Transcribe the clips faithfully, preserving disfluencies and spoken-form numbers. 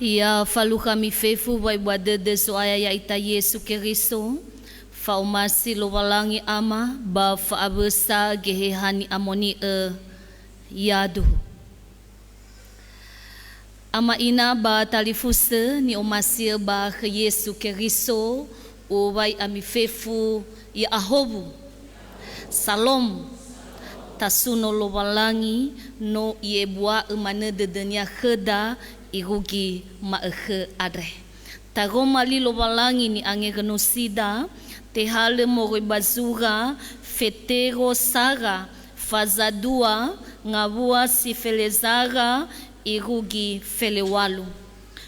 Ya falukhami fefu wa'ebua dödö Zo'aya ya'ita Yesu Keriso, fa'omasi Lowalangi Ama ba fa'awösa Geheha Ni'amoni'ö. Yaduhu. Ama ina ba talifusö ni'omasi'ö ba khö Yesu Keriso, u'owai ami fefu ya'ahowu. Salom. Tasuno Lowalangi, no I'ebua'ö manö dödö-Nia khöda irugi ma'ökhö andre. Taroma li Lowalangi ni'angerönusida, tehalö moroi ba zura Fetero sara, faza dua, ngawua si felezara, irugi felewalu.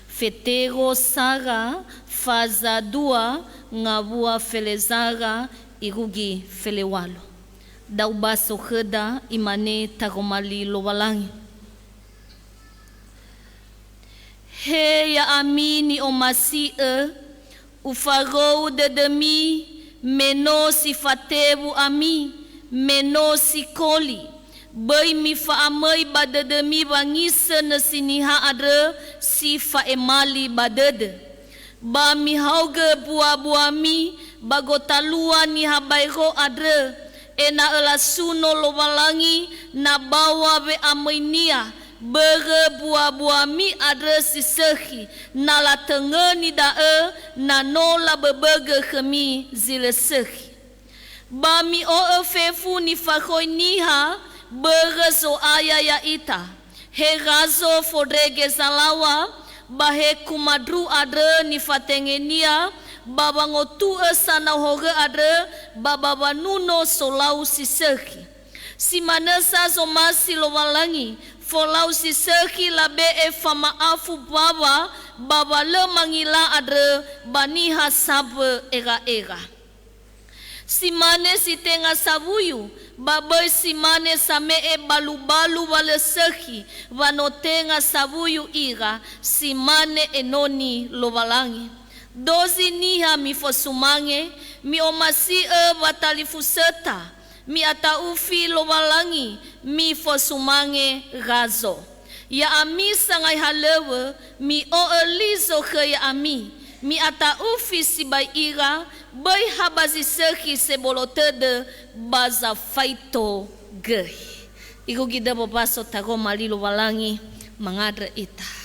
Fetero sara, faza dua, ngawua felezara, irugi felewalu. Da'ö ba so khöda, imane taroma li Lowalangi. He ya'ami ni'omasi'ö, ufarou dödömi, me no si fatewu ami, me no si koli. Böi mifa'amöi ba dödömi wangisö nösi niha andrö si fa'emali ba dödö. Ba mihaogö buabuami ba gotalua niha baero andrö, ena'ö lasuno Lowalangi na bawa we'amöi-Nia, börö buabuami andrö si sökhi, na latöngöni da'ö, na no laböbögö khömi zi lö sökhi. Ba mi'o'ö fefu nifakhoi niha börö Zo'aya ya'ita, he razo fondrege zalaŵa, ba he kumandru andrö nifatenge-Nia, ba wangotu'ö sanau horö andrö ba ba wanuno solau si sökhi. Si manö sa zomasi Lowalangi, folau si sökhi labe'e fama'afu mbaŵa ba wa lö mangila andrö ba niha sambö era'era. Si mane si tenga sawuyu, ba böi si mane same'e balubalu wa lö sökhi, wa no tenga sawuyu ira, si mane enoni Lowalangi. Dozi niha mifosumange, mi'omasi'ö watalifusöta, mi'ata'ufi Lowalangi, mifosumange razo. Ya'ami sangai halöŵö, mi'o'ö li zokhö ya'ami, mi'ata'ufi sibai ira, böi ha ba zi sökhi sebolo tödö ba zafaito göi. Irugi dödö wombaso taroma li Lowalangi, mangandrö ita.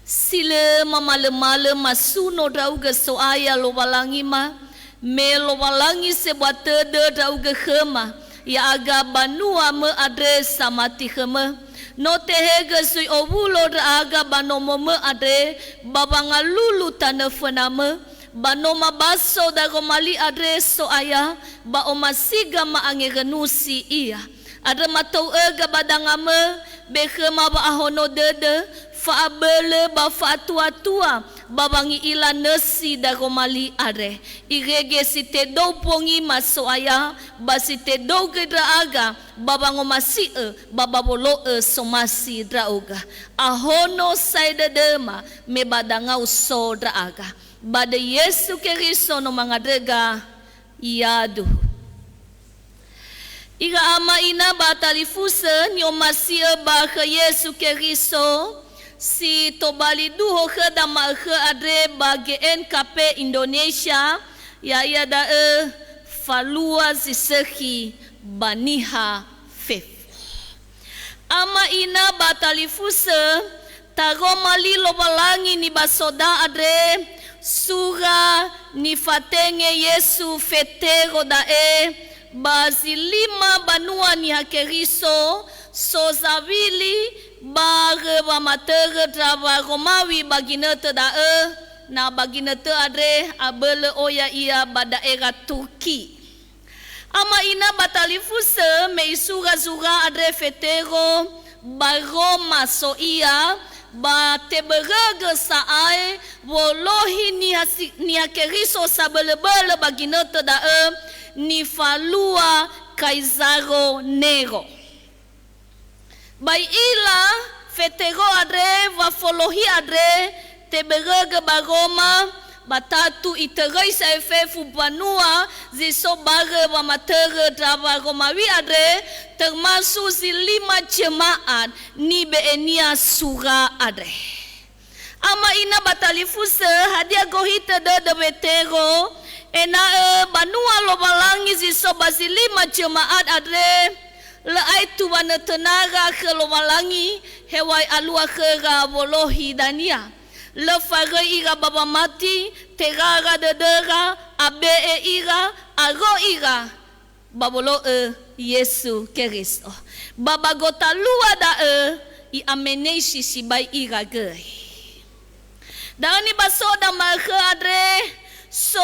Si lö mamalömalö masuno ndra'ugö So'aya Lowalangima, me Lowalangi sebua tödö ndra'ugö khöma, ya'aga banua-Mö andre samati khömö. No tehegö zui owulo ndra'aga ba nomo-Mö andre ba wangalulu tanö föna-Mö, ba no mabaso daroma li andre So'aya, ba omasiga ma'angerönusi ia. Andrö matou'öga ba danga-Mö, be khöma wa'ahono dödö, fa'abölö ba fa'atuatua, ba wangi'ila nösi daroma li andre. Irege si tedou bongima So'aya, ba si tedou göi ndra'aga, ba wangomasi'ö, ba ba wolo'ö somasi ndra'ugö. Ahono sae dödöma, me ba dangau so ndra'aga. Ba döi Yesu Keriso no mangandröga, yaduhu. Ira ama ina ba talifusö ni'omasi'ö ba khö Yesu Keriso, si tobali duho khöda ma'ökhö andre ba G N K P Indonesia, ya'ia da'ö falua zi sökhi ba niha fefu. Ama ina ba talifusö, taroma li Lowalangi nibasoda andre, sura nifatenge Yesu Fetero da'e, ba zi lima banua Niha Keriso, so zawili barö wamatörö ndrawa Romawi ba ginötö da'ö, na ba ginötö andre abölö oya ia ba da'era Turki. Ama ina ba talifusö me isura zura andre Fetero ba Roma so ia, ba tebörögö sa'ae wolohi niha si-, Niha Keriso sabölöbölö ba ginötö da'ö nifalua Kaizaro Nero. Ba i'ila Fetero andre wa folohi andre tebörögö ba Roma, ba tatu itöröi sa'ae fefu banua zi so barö wamatörö ndrawa Romawi andre, termasuk zi lima jemaat nibe'enia sura andre. Ama ina ba talifusö, hadia gohitö dödö Wetero, ena'ö banua Lowalangi zi so ba zi lima jema'at andre, lö aetu wanötönara khö Lowalangi, hew̃a'ae alua khöra wolohi dania. Lö faröi ira ba wamati, terara dödöra, abe'e ira, aro ira, ba wolo'ö Yesu Keriso. Ba ba gotalua da'ö i'ameneisi sibai ira göi. Da'ö nibasoda ma'ökhö andre, so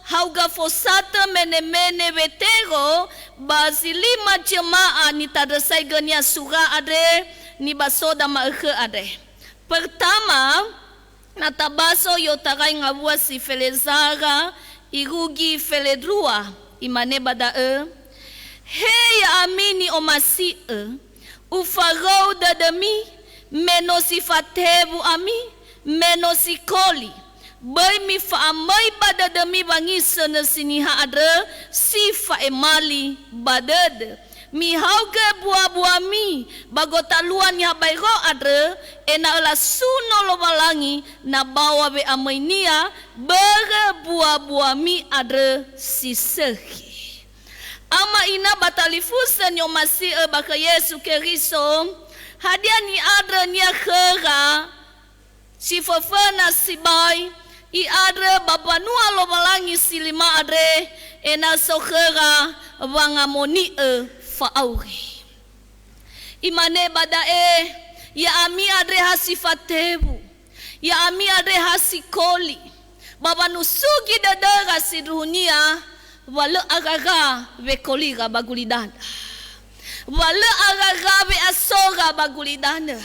hauga fosatö menemene Wetero ba zi lima jema'a nitandrösaigönia sura andre, nibasoda ma'ökhö andre. Pertama, na tabaso i'otarai ngawua si felezara, irugi felendrua, imane ba da'ö, "He ya'ami ni'omasi'ö, ufarou dödömi, me no si fatewu ami, me no si koli. Böi mifa'amöi ba dödömi wangisö nösi niha andrö si fa'emali ba dödö. Mihaogö buabuami ba gotalua niha baero andrö, ena'ö lasuno Lowalangi na bawa we'amöinia börö buabuami andrö si sökhi." Ama ina ba talifusö ni'omasi'ö ba khö Yesu Keriso, hadia ni'andrönia khöra? Si föföna sibai, i'andrö ba mbanua Lowalangi si lima andre, ena'ö so khöra wangamoni'ö fa'auri. Imane ba da'e, "Ya'ami andre ha si fatewu, ya'ami andre ha si koli, ba wanusugi dödöra sindruhunia, wa lö arara wekolira ba gulidanö, wa lö arara we'asora ba gulidanö."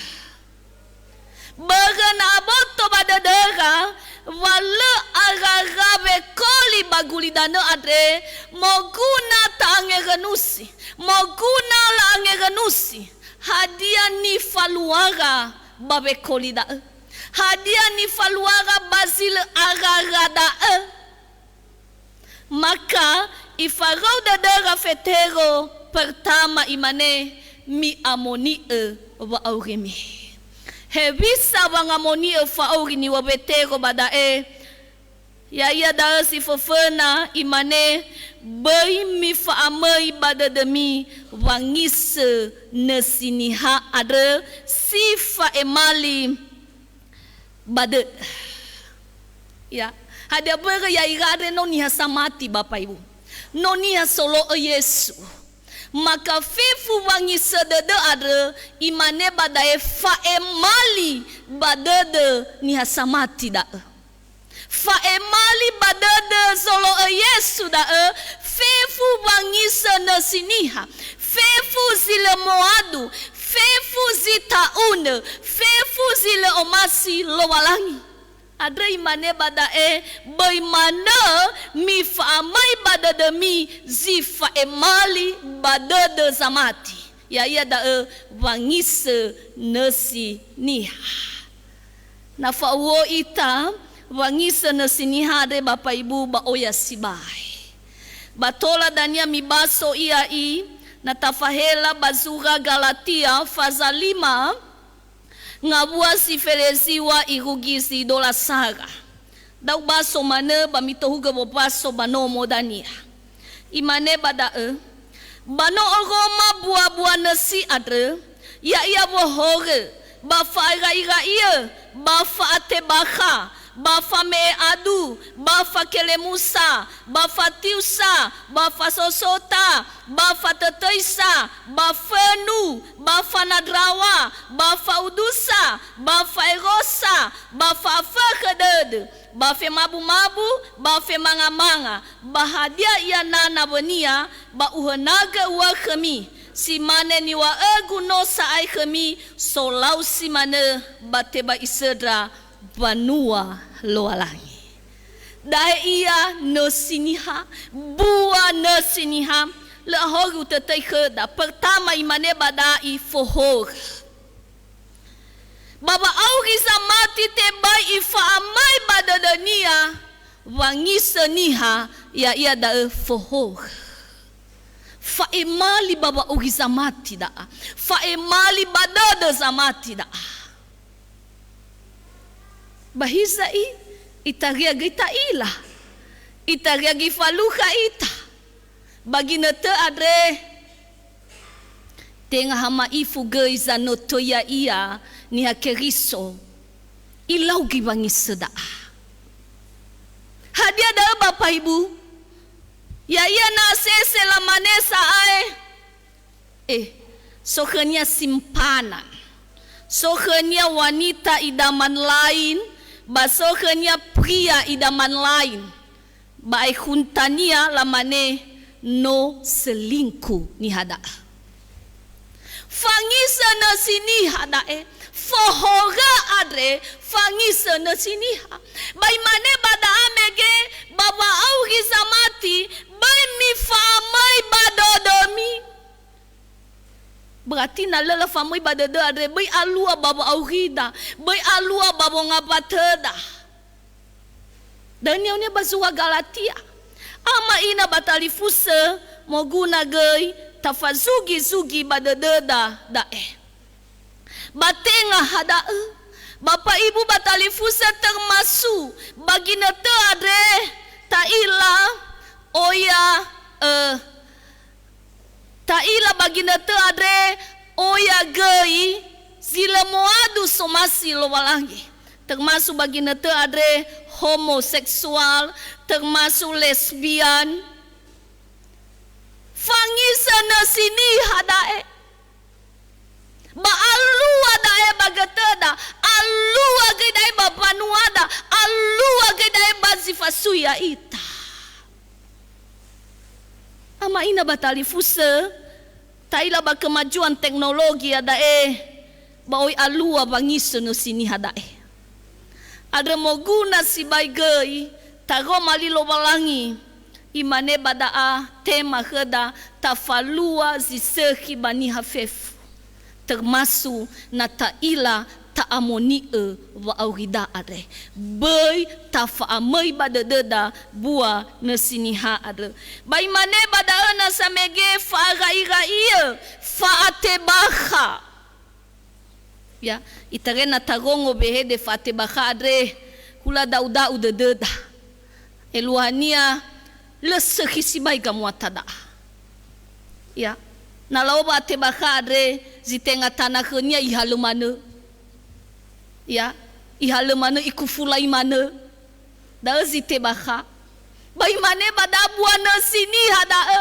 Börö na aboto ba dödöra, wa lö arara wekoli ba gulidanö andre, moguna ta'angerönusi, moguna la'angerönusi, hadia nifaluara ba wekoli da'ö? Hadia nifaluara ba zi lö arara da'ö? Maka ifarou dödöra Fetero, pertama imane, "Mi'amoni'ö wa'aurimi." Hewisa wangamoni'ö fa'auri niŵa'ö Wetero ba da'e? Ya'ia da'ö si föföna, imane, "Böi mifa'amöi ba dödömi wangisö nösi niha andrö si fa'emali ba dödö." Ya. Hadia börö ya'ira andre no niha samati, Bapa Ibu. No niha solo'ö Yesu. Maka fefu wangisö dödö andrö, imane ba da'e, "Fa'emali ba dödö niha samati da'ö." Fa'emali ba dödö zolo'ö Yesu da'ö, fefu wangisö nösi niha, fefu zi lö moadu, fefu zi ta'unö, fefu zi lö omasi Lowalangi. Andrö imane ba da'e, "Böi manö mifa'amöi ba dödömi zi fa'emali ba dödö zamati." Ya'ia da'ö wangisö nösi niha. Na fa'u'ö ita, wangisö nösi niha andre, Bapa Ibu, ba oya sibai. Ba tola dania mibaso ia i, na tafahela ba zura Galatia faza lima, ngawua si feleziŵa irugi zi dolasara. Da'ö baso manö ba mitohugö wobaso ba nomo dania. Imane ba da'ö, "Ba no oroma buabua nösi andrö, ya'ia wohorö, ba fa'aira'ira'iö, ba fa'atebakha, ba fame'e adu, ba fakelemusa, ba fatiusa, ba fasosota, ba fatötöisa, ba fönu, ba fanandraŵa, ba fa'udusa, ba fa'erosa, ba fa'afökhö dödö, ba femabumabu, ba femangamanga, ba hadia ia na nawönia, ba uhönagö ua khömi, si mane niŵa'ögu no sa'ae khömi, solau si manö ba tebai isöndra mbanua Lowalangi." Da'e ia nösi niha, bua nösi niha, lö ahogu tötöi khöda. Pertama, imane ba da'i fohorö. Ba wa'auri zamati tebai ifa'amöi ba dödönia wangisö niha, ya'ia da'ö fohorö. Fa'emali ba wa'auri zamati da'a. Fa'emali ba dödö zamati da'a. Ba hiza'i, itaria göi ta'ila. Itaria göi falukha ita. Ba ginötö andre, tenga ha ma'ifu göi zanötö ya'ia niha Keriso. Ilau göi wangisö da'a. Hadia da'ö ba paibu? Ya'ia na sese lamane sa'ae, eh, so khönia simpanan, so khönia wanita idaman lain, ba so khönia pria idaman lain. Ba ae khuntania lamane, "No selingkuh niha da'a." Fangisö nösi niha da'e, fohorö andre fangisö nösi niha. Ba imane ba da'a mege, ba wa'auri zamati, "Böi mifa'amöi ba dödömi." Berarti na lö lafamöi ba dödö andre, böi alua ba wa'aurida, böi alua ba wongambatöda. Dania-nia ba zura Galatia. Ama ina ba talifusö, moguna göi tafazugi-zugi ba dödöda da'e. Ba tenga ha da'ö, ba paibu ba talifusö termasu ba ginötö andre, ta'ila oya, eh, Ta'ila ba ginötö andre, oya göi zi lö moadu somasi Lowalangi. Termasuk ba ginötö andre homoseksual, termasuk lesbian. Fangisö nösi niha da'e. Ba alua da'e ba götöda, alua göi da'e ba mbanuada, alua göi da'e ba zi fasui ya'ita. Ama ina ba talifusö, ta'ila ba kemajuan teknologi iada'e, ba oi alua wangisö nösi niha da'e. Andrö moguna sibai göi, taroma li Lowalangi, imane ba da'a tema khöda, tafalua zi sökhi ba niha fefu. Termasuk na ta'ila ta'amoni'ö wa'aurida andre. Böi tafa'amöi ba dödöda bua nösi niha andrö. Ba imane ba da'ö nasa mege fa'ara'ira'iö, fa'atebakha. Ya, itaria na tarongo wehede fa'atebakha andre, hula da'u-da'u dödöda. Eluahania, lö sökhi sibai gamuata da'a. Ya, na lau ba atebakha andre, zi tenga tana khönia ihalö manö. Ya, ihalö manö, ikufulai manö. Da'ö zi tebakha. Ba imane ba da'a bua nösi niha da'ö.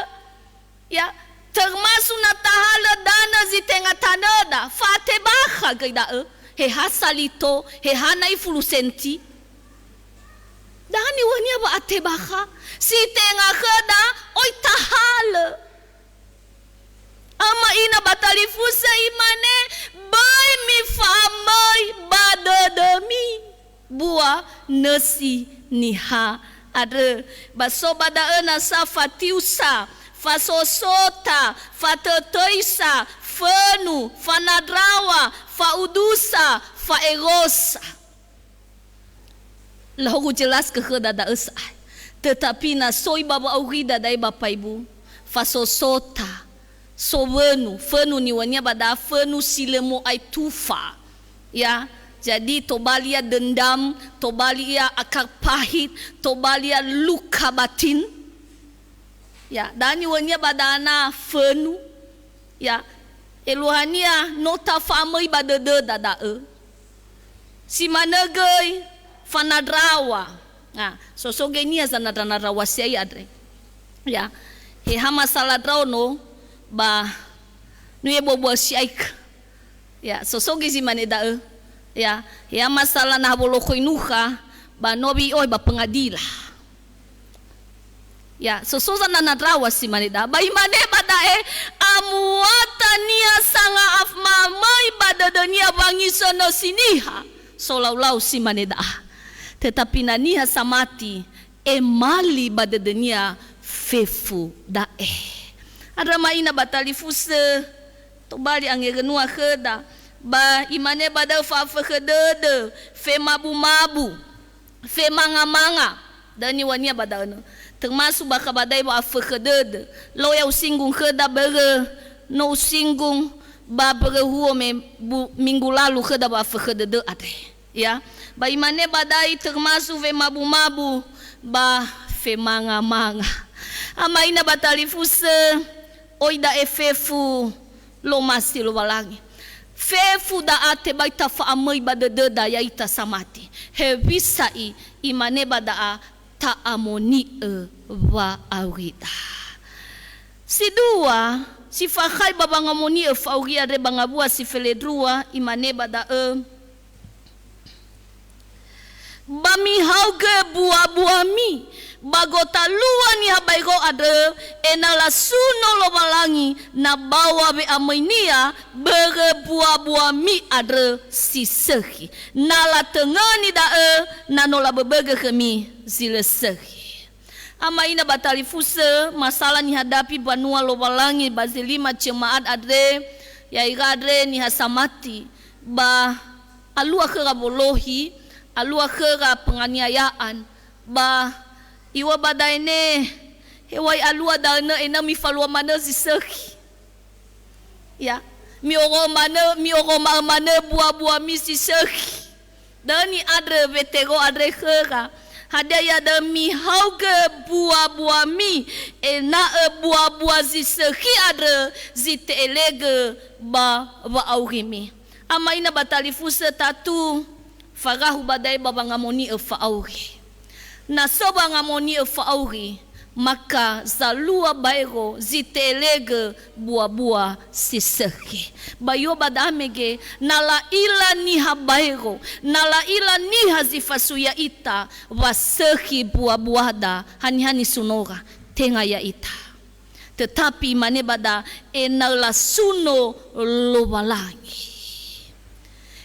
Ya, termasuk na tahalö danö zi tenga tanöda, fa'atebakha göi da'ö, he ha salito, he ha na'i fulu senti. Da'a niŵa'önia wa'atebakha, si tenga khöda, oi tahalö. Ama ina ba talifusö imane, "Böi mifa'amöi ba dödömi." Bua nösi niha andrö. Ba so ba da'ö nasa fatiusa, fasosota, fatötöisa, fönu, fanandraŵa, fa'udusa, fa'erosa. Lahogu jelas khöda da'ö sa'ae. Tetapi na soi ba wa'aurida da'e ba paibu, fasosota, sowönu, fönu niŵa'önia ba da'a fönu si lö mo'ae tufa. Ya, jadi tobali ia dendam, tobali ia akar pahit, tobali ia luka batin. Ya, da'a niŵa'önia ba da'a na fönu. Ya, eluahania no tafa'amöi ba dödöda da'ö. Si manö göi fanandraŵa. Na, so so göi niha zanandra-nandraŵa si'ai andre. Ya, he ha masala ndraono ba nui ebua-bua si'ai kö. Ya, so so göi zi mane da'ö. Ya, he ha masala na ha wolokhoi nukha ba no wi'ohe ba pengadilan. Ya, so so zanandraŵa si mane da'a. Ba imane ba da'e, amuata niha sanga'afamöi ba dödönia wangisö nösi niha. Solau-lau si mane da'a. Tetapi na niha samati, emali ba dödönia fefu da'e. Andrö ama ina ba talifusö, tobali angerönua khöda. Ba imane ba da'ö fa'afökhö dödö, femabu-mabu. Femanga-manga, da'ö niŵa'önia ba da'ö nö. Termasuk bakha ba da'e wa'afökhö dödö. Lau ya usinggung khöda börö, no usinggung ba börö huo me bu-, minggu lalu khöda wa'afökhö dödö andre. Ya, ba imane ba dai termasuk femabu-mabu ba femanga-manga. Ama ina ba talifusö, oi da'e fefu lomasi Lowalangi. Fefu da'a tebai tafa'amöi ba dödöda ya'ita samati. Hewisa i, imane ba da'a ta'amoni'ö wa'aurida. Si dua, si fakhai ba wangamoni'ö fa'auri andre ba ngawua si felendrua, imane ba da'ö, ba mihaogö bua-buami ba gotalua niha baero andrö, ena'ö lasuno Lowalangi na bawa we'amöinia börö bua-buami andrö si sökhi. Na latöngöni da'ö, na no laböbögö khömi zi lö sökhi. Ama ina ba talifusö, masala nihadapi banua Lowalangi ba zi lima jemaat andre, ya'ira andre niha samati, ba alua khöra wolohi, alua khöra penganiayaan, ba iŵa'ö ba daene, hewai alua da'önö ena'ö mifalua manö zi sökhi. Ya, mi'oro manö, mi'oroma'ö manö bua-buami si sökhi. Da'ö ni'andrö wetero andre khöra. Hadia ia da'ö mihaogö bua-buami, ena'ö bua-bua zi sökhi andrö zi te'elegö ba wa'aurimi. Ama ina ba talifusö tatu, farahu ba da'e ba wangamoni'ö fa'auri. Na so wangamoni'ö fa'auri, maka zalua baero zi te'elegö bua-bua si sökhi. Ba io ba da'a mege, na la'ila niha baero, na la'ila niha zi fasui ya'ita, wa sökhi bua-buada, haniha nisunora, tenga ya'ita. Tetapi imane ba da'a, ena'ö lasuno Lowalangi.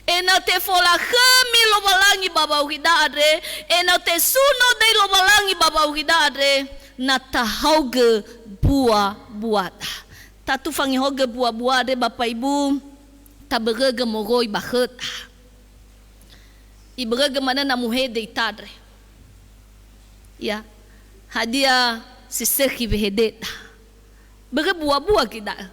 Ena'ö tefolakhömi Lowalangi ba wa'aurida andre, ena'ö tesuno döi Lowalangi ba wa'aurida andre, na tahaogö bua-buada. Tatu fangehaogö bua-bua andre, Bapa Ibu, tabörögö moroi ba khöda. Ibörögö manö na muhede ita andre. Ya, hadia si sökhi wehededa? Börö bua-bua göi da'ö.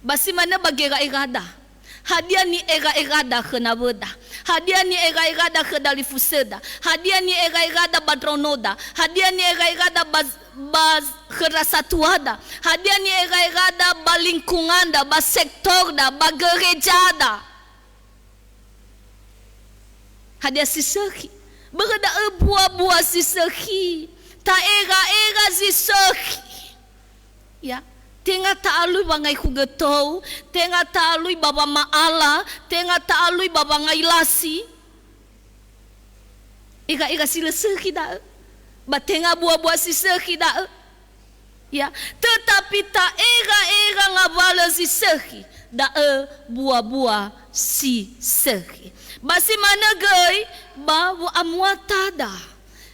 Ba si manö ba gera'erada. Hadia ni'era'erada khö nawöda? Hadia ni'era'erada khö dalifusöda? Hadia ni'era'erada ba ndraonoda? Hadia ni'era'erada ba, ba khöra satuada? Hadia ni'era'erada ba lingkunganda, ba sektorda, ba gerejada? Hadia si sökhi? Börö da'ö bua-bua si sökhi. Ta'era'era zi sökhi. Ya, tenga ta'alui wangai khugötou, tenga ta'alui ba wama'ala, tenga ta'alui ba wangai lasi. Era'era si lö sökhi da'ö. Ba tenga bua-bua si sökhi da'ö. Ya, tetapi ta'era'era ngawalö zi sökhi, da'ö bua-bua si sökhi. Ba si manö göi ba wa'amuatada,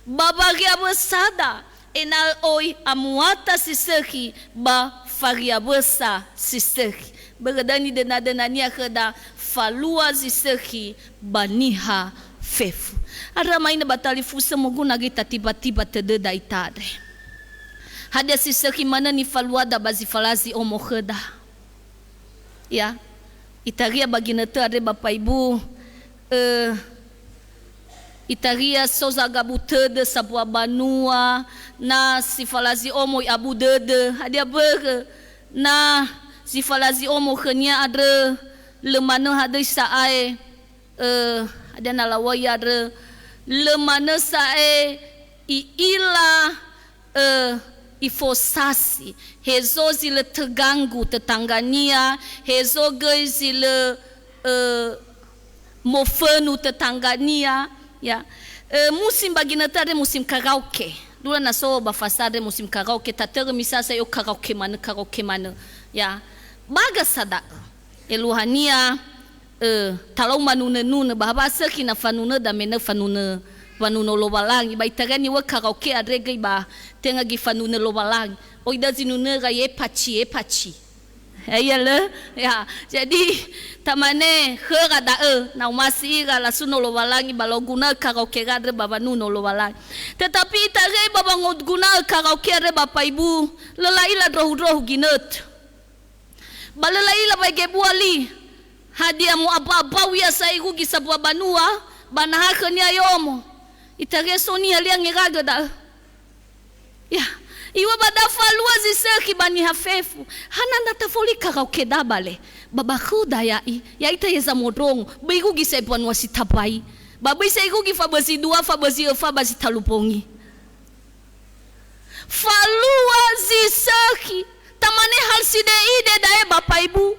ba wariawösada, ena'ö oi amuata si sökhi ba fariawösa si sökhi. Börö da'ö nidöna-dönania khöda falua zi sökhi ba niha fefu. Andrö ama ina ba talifusö, moguna göi tatiba-tiba tödöda ita andre. Hadia si sökhi manö nifaluada ba zi falazi omo khöda? Ya, itaria ba ginötö andre Bapa Ibu, ö, itaria so zagabu tödö sambua banua, na si falazi omo i'abu dödö, hadia börö? Na zi falazi omo khönia andrö, lö manö hadöi sa'ae, ö, hadia na laŵa'ö ia andrö, lö manö sa'ae i'ila, ö, ifosasi, hezo zi lö terganggu tetanggania, hezo göi zi lö, ö, mofönu tetanggania, ya. Ö, musim ba ginötö andre musim karaoke. Dula na so ba fasa andre musim karaoke, tatörö misa sa i'o karaoke manö, karaoke manö. Ya. Baga sa da'ö. Eluahania, ö, talau manunö-nunö, ba hawa'ö sökhi na fanunöda me na fanunö, fanuno Lowalangi. Ba itaria niŵa'ö karaoke andre göi ba tenga göi fanunö Lowalangi. Oi da'ö zinunöra ye paci, ye paci. Ya, iya lö? Ya, jadi, tamane khöra da'ö, na omasi ira lasuno Lowalangi ba laguna'ö karaokera andrö ba wanuno Lowalangi. Tetapi itaria ba wangoguna'ö karaoke andrö Bapa Ibu, lö la'ila ndrohu-ndrohu ginötö. Ba lö la'ila waegebua li. Hadia mo'aba'abau ia sa irugi sambua banua, ba naha khönia yomo. Itaria so niha lia ngeragö da'ö. Ya, iŵa'ö ba da falua zi sökhi ba niha fefu. Hana na tafoli karaoke da bale. Ba ba khöda ya'i, ya'ita ya zamondrongo, böi irugi sa banua si tambai. Ba böi sa irugi fa bözi dua, fa bözi öfa ba zi talu bongi. Falua zi sökhi, tamane hal side'ide da'e ba paibu.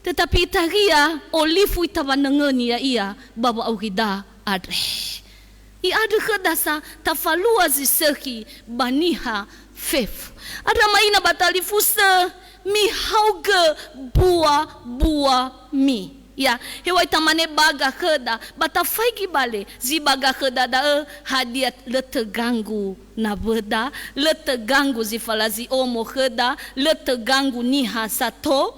Tetapi itaria olifu itawanöngöni ya'ia ba wa'aurida andre. I'andrö khöda sa tafalua zi sökhi ba niha fefu. Andrö ma'ina ba talifusö, mihaogö bua-buami. Ya, hew̃a'ae tamane baga khöda, ba tafaigi bale zi baga khöda da'ö, hadia lö töganggu nawöda, lö töganggu zi falazi omo khöda, lö töganggu niha sato?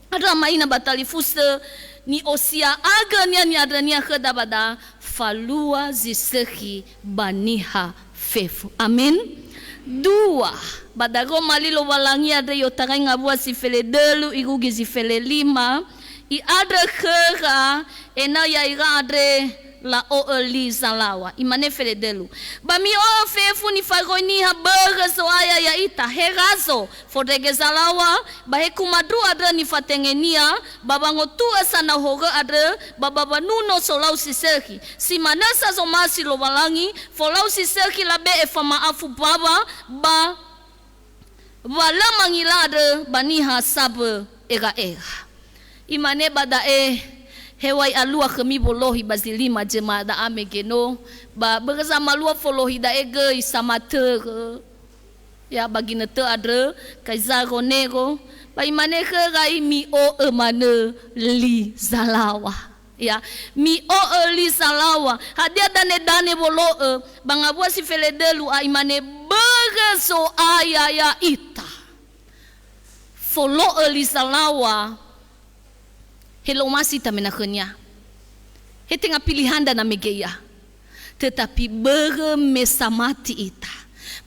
Andrö ma'ina ba talifusö, ni'osia'agönia ni'andrönia khöda ba da, falua zi sökhi ba niha fefu. Amen. Dua, ba daroma li Lowalangi andre i'otarai ngawua si feledölu irugi zi felelima, i'andrö khöra ena'ö ya'ira andre la'o'ö li zalaŵa. Imane feledölu, ba mi'o'ö fefu nifaroi niha börö Zo'aya ya'ita, he razo, fondrege zalaŵa, ba he kumandru andrö nifatengenia, ba wangotu'ö sanaohorö andrö, ba ba wanuno solau si sökhi. Si manö sa zomasi Lowalangi, folau si sökhi labe'e fama'afu mbaŵa, ba wa lö mangila andrö ba niha sambö era'era. Imane ba da'e, hew̃a'ae alua khömi wolohi ba zi lima jema'a da'a mege no, ba börö zamalua folohi da'e göi samatörö. Ya, ba ginötö andrö, Kaizaro Nero, ba imane khöra, mi'o'ö manö li zalaŵa. Ya, mi'o'ö li zalaŵa. Hadia danedane wolo'ö, ba ngawua si feledölu a imane, börö Zo'aya ya'ita. Folo'ö li zalaŵa, he lö omasi ita mena khönia. He tenga pilihanda na mege ia. Tetapi börö me samati ita,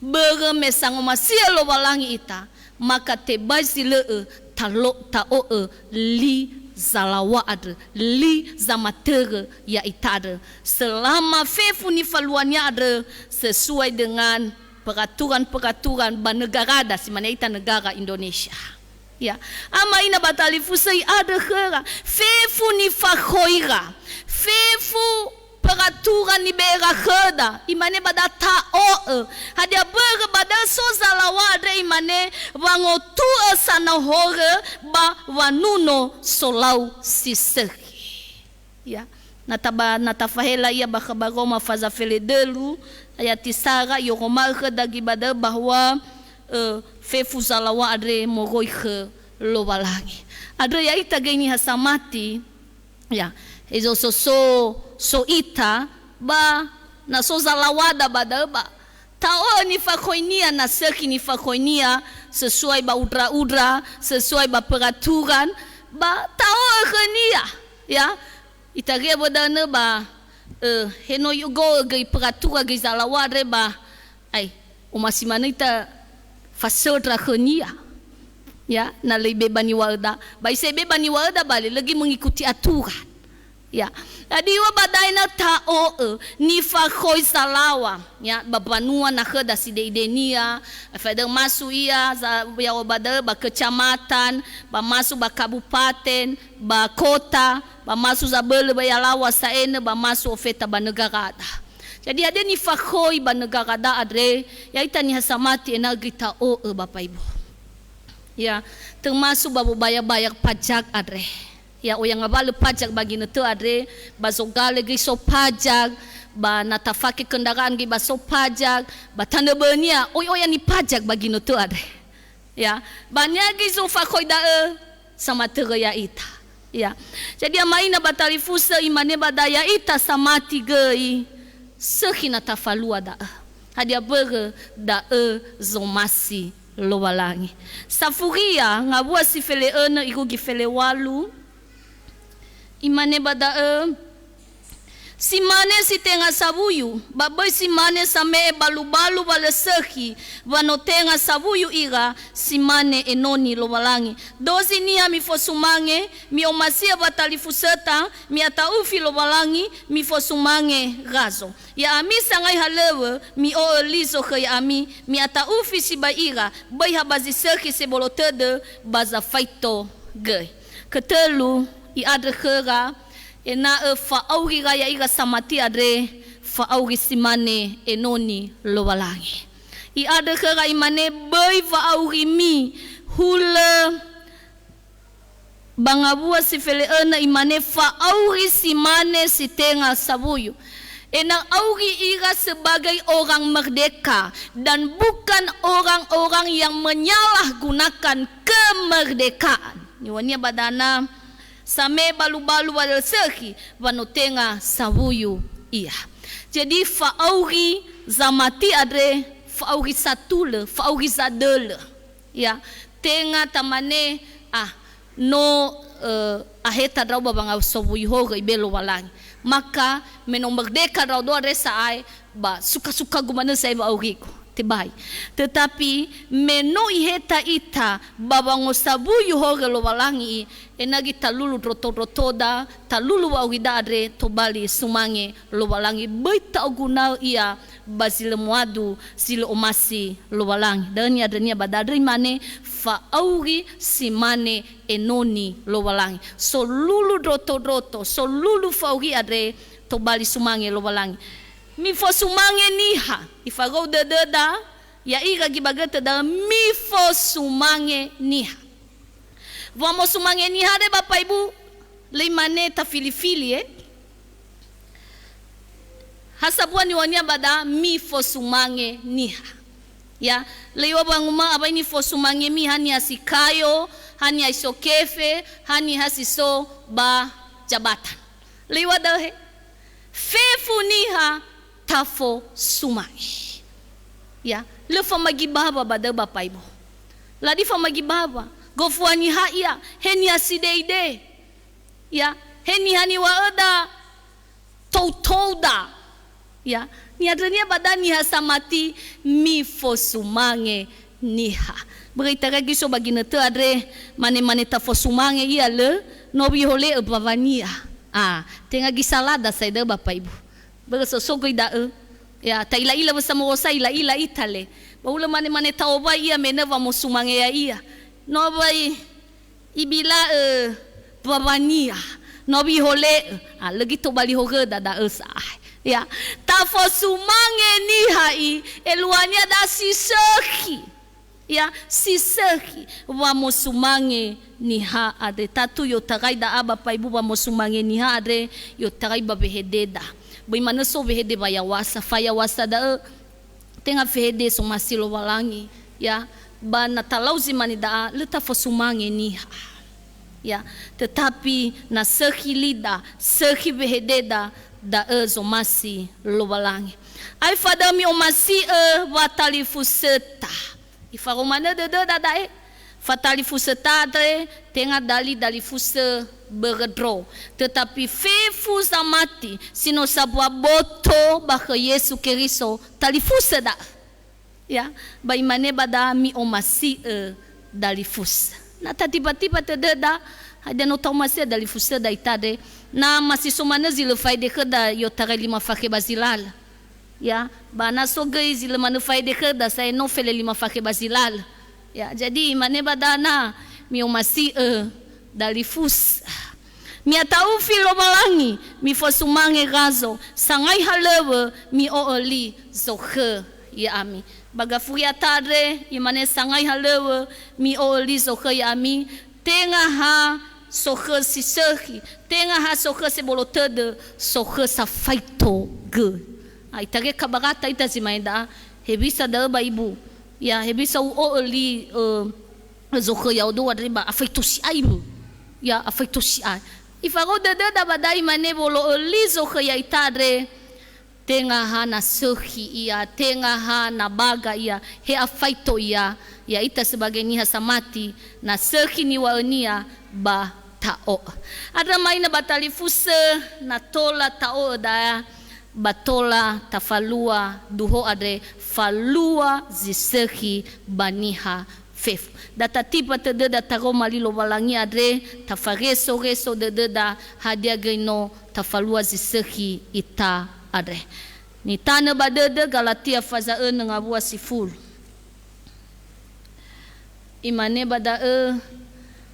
börö me sangomasi'ö Lowalangi ita, maka tebai zi lö'ö talo-, ta'o'ö li zalaŵa andrö, li zamatörö ya'ita andrö, selama fefu nifaluania andrö sesuai dengan peraturan-peraturan ba negarada, si mane ita negara Indonesia. Ya, ama ina ba talifusö i'andrö khöra, fefu nifakhoira, fefu peraturan nibe'era khöda, imane ba da ta'o'ö. Hadia börö ba da'ö so zalaŵa andre imane wangotu'ö sanaohorö ba wanuno solau si sökhi. Ya, na taba-, na tafahela ia ba khöba Roma faza feledölu, ayati sara, i'oroma'ö khöda göi ba da'ö bahwa, ö, fefu zalaŵa andre moroi khö Lowalangi. Andrö ya'ita göi niha samati, ya, hezo so, so, so ita, ba na so zalaŵada ba da'ö ba, ta'o'ö nifakhoinia, na sökhi nifakhoinia, sesuai ba undra-undra, sesuai ba peraturan, ba ta'o'ö khönia, ya. Itaria ba da'ö ba, ö, he no i'ogo'ö göi peraturan göi zalaŵa andre ba, ai, omasi manö ita fasöndra khönia. Ya, na lö ibe ba niŵa'öda. Ba isa ibe ba niŵa'öda bale, lö göi mengikuti aturan. Ya. Jadi, iŵa'ö ba da'e na ta'o'ö, nifakhoi zalaŵa, ya, ba mbanua na khöda side'idenia, faedö'ö masu ia, za-, ya'o ba da'ö ba kecamatan, ba masu ba kabupaten, ba kota, ba masu zabölö ba ya'alaŵa sa'aenö, ba masu ofeta ba negarada. Jadi, hadia nifakhoi ba negarada andre, ya'ita niha samati ena'ö göi ta'o'ö, Bapak Ibu. Ya, termasuk ba wobayar-bayar pajak andre. Ya, oya ngawalö pajak ba ginötö andre, ba zogale göi so pajak, ba na tafake kendaraan göi ba so pajak, ba tanö bö'önia, oya-oya nipajak ba ginötö andre. Ya, ba niha göi zofakhoi da'ö, samatörö ya'ita. Ya. Jadi, ama ina ba talifusö imane ba da'e ya'ita samati göi, sökhi na tafalua da'ö. Hadia börö da'ö zomasi Lowalangi. Safuria ngawua si fele'önö irugi felewalu, imane ba da'ö, Si mane si tenga sawuyu, ba bõi si mane same'e balubalu wa lõ sõkhi, wa no tenga sawuyu ira, si mane enoni Lowalangi. Dozi niha mifosumange, mi'omasi'ö watalifusõta, mi'ata'ufi Lowalangi, mifosumange razo. Ya'ami sangai halöŵö, mi'o'ö li zokhö ya'ami, mi'ata'ufi sibai ira, bõi ha ba zi sõkhi sebolo tödö, ba zafaito göi. Kötölu, i'andrö khöra, ena'ö fa'auri ra ya'ira samati andre, fa'auri si mane enoni Lowalangi. I'andrö khöra imane, bõi wa'aurimi hulö ba ngawua si fele'önö imane, fa'auri si mane si tenga sawuyu. Ena'ö auri ira sebagai orang merdeka dan bukan orang-orang yang menyalahgunakan kemerdekaan. Niŵa'önia ba da'ö, same'e balubalu wa lö sõkhi, wa no tenga sawuyu ia. Jadi fa'auri zamati andre, fa'auri satulö, fa'auri zadölö. Ya, tenga tamane, ah, no, eh, aheta ndra'o ba wangasowuyu horö ibe Lowalangi. Maka me no merdeka ndra'odo andre sa'ae, ba suka-sukagu manö sa'ae wa'aurigu. Tebai. Tetapi me no iheta ita ba wangosawuyu horö Lowalangi, enagi talulu ndroto-ndrotoda, talulu wa'aurida andre tobali sumange Lowalangi. Bõi ta'oguna'ö ia ba zi lö muadu, zi lö omasi Lowalangi. Da'ö ni'andrönia ba da'ö andre imane, fa'auri si mane enoni Lowalangi. Solulu ndroto-ndroto, solulu fa'auri andre tobali sumange Lowalangi. Mifosumange niha, ifarou dödöda, ya'ira gi ba götö da'ö mifosumange niha. Wamosumange niha andre Bapa Ibu, lö imane tafili-fili, eh? Ha sambua niŵa'önia ba da'ö mifosumange niha. Ya, lö iŵa'ö wanguma'ö awai nifosumangemi, haniha si kayo, haniha si so kefe, haniha si so ba jabatan. Lö iŵa'ö da'ö he. Fefu niha tafosumange. Ya, lö famagi bawa ba da'ö Bapa Ibu. Lö di famagi bawa. Gofu haniha ia, he niha sideide. Ya, he niha niŵa'öda toutouda. Ya, ni'andrönia ba da'ö niha samati mifosumange niha. Börö itarai göi so ba ginötö andre, mane-mane tafosumange ia lö, no wihole'ö mbawania. Ah, tenga gi salada sa'ae da'ö Bapa Ibu. Börö so, so göi da'ö. Ya, ta'ila-ila wö samowosai, ila-ila ita le. Ba hulö mane-mane ta'owai ia me nö wamosumange ya'ia. No awai ibila'ö mbawania, no wihole'ö, a, lö göi tobali horöda da'ö sa'ae. Ya, tafosumange niha i, eluahania da'ö si sökhi. Ya, si sökhi, wamosumange niha andre. Tatu i'otarai da'a Bapa Ibu wamosumange niha andre, i'otarai ba wehededa. Böi manö so wehede wayaw̃asa, fayaw̃asa da'ö, tenga fehede somasi Lowalangi, ya, ba na talau zi mane da'a, lö tafosumange niha. Ya, tetapi na sökhi lida, sökhi wehededa, da'ö zomasi Lowalangi. Aefa da'ö mi'omasi'ö watalifusöta. Ifarou manö dödöda da'e. Fatalifusöta andre tenga dali dalifusö börö ndro. Tetapi fefu zamati si no sambua boto ba khö Yesu Keriso, talifusö da'ö. Ya, ba imane ba da'a mi'omasi'ö dalifusö. Na tatiba-tiba tödöda, hadia no ta'omasi'ö dalifusöda ita andre, na ma si so manö zi lö fa'aede khöda i'otarai lima fakhe ba zi lalö. Ya, ba na so göi zi lö manö fa'aede khöda sa'ae no fele lima fakhe ba zi lalö. Ya, jadi imane ba da'a na mi'omasi'ö dalifusö. Mi'ata'ufi Lowalangi, mifosumange razo, sangai halöŵö, mi'o'ö li zokhö ya'ami. Ba gafuriata andre, imane sangai halöŵö, mi'o'ö li zokhö ya'ami, tenga ha sokhö si sökhi, tenga ha sokhö sebolo tödö, sokhö safaito göi. A, itareka barata ita zi mane da'a, hewisa da'ö ba ibu. Ya, hewisa u'o'ö li, ö, zokhö ya'odo andre ba afaito si'ai mö. Ya, afaito si'ai. Ifarou dödöda ba da'a imane wolo'ö li zokhö ya'ita andre, tenga ha na sökhi ia, tenga ha na baga ia, he afaito ia, ya'ita sebagai niha samati, na sökhi niŵa'önia ba ta'o'ö. Andrö ma'ina ba talifusö, na tola ta'o'ö da'e, ba tola tafalua duho andre, falua zi sökhi ba niha fefu. Da tatipa tödöda taroma li Lowalangi andre, tafareso-reso dödöda hadia göi no tafalua zi sökhi ita andre. Nitanö ba dödö Galatia faza önö ngawua sifulu. Imane ba da'ö,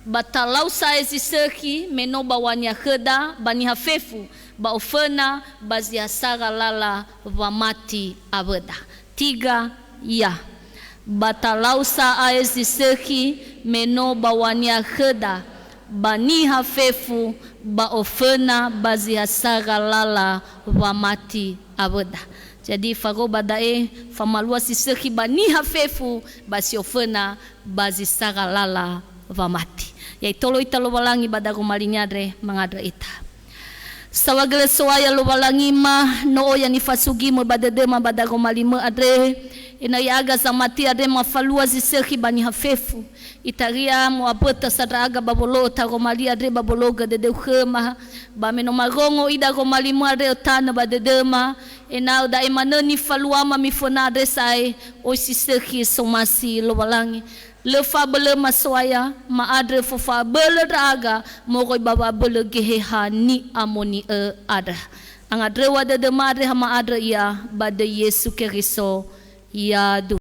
ba talau sa'ae zi sökhi me no baw̃ania khöda ba niha fefu, ba oföna ba zi ha sara lala wamati awöda. Tiga, ya. Ba talau sa'ae zi sökhi me no baw̃ania khöda ba niha fefu, ba oföna ba zi ha sara lala wamati awöda. Jadi, fao ba da'e, famalua si sökhi ba niha fefu, ba si oföna ba zi sara lala wamati. Ya'e itolo ita Lowalangi ba daroma li-Nia andre, mangandrö ita. Saohagölö So'aya Lowalangima, no oya nifasugimö ba dödöma ba daroma li-Mö andre, ena'ö ya'aga zamati andre mafalua zi sökhi ba niha fefu. Itaria mo'abötö sa ndra'aga ba wolo'ö taroma li andre ba bologö dödöu khöma, ba me no marongo ida aroma li-Mö andre ötanö ba dödöma, ena'ö da'e manö nifaluama miföna andre sa'ae, oi si sökhi somasi Lowalangi. Lö fa'abölöma So'aya, ma'andrö fofa'abölö ndra'aga moroi ba wa'abölö Geheha ni'amoni'ö andrö. Angandröwa dödöma andre ha ma'andrö ia ba döi Yesu Keriso. Yadu.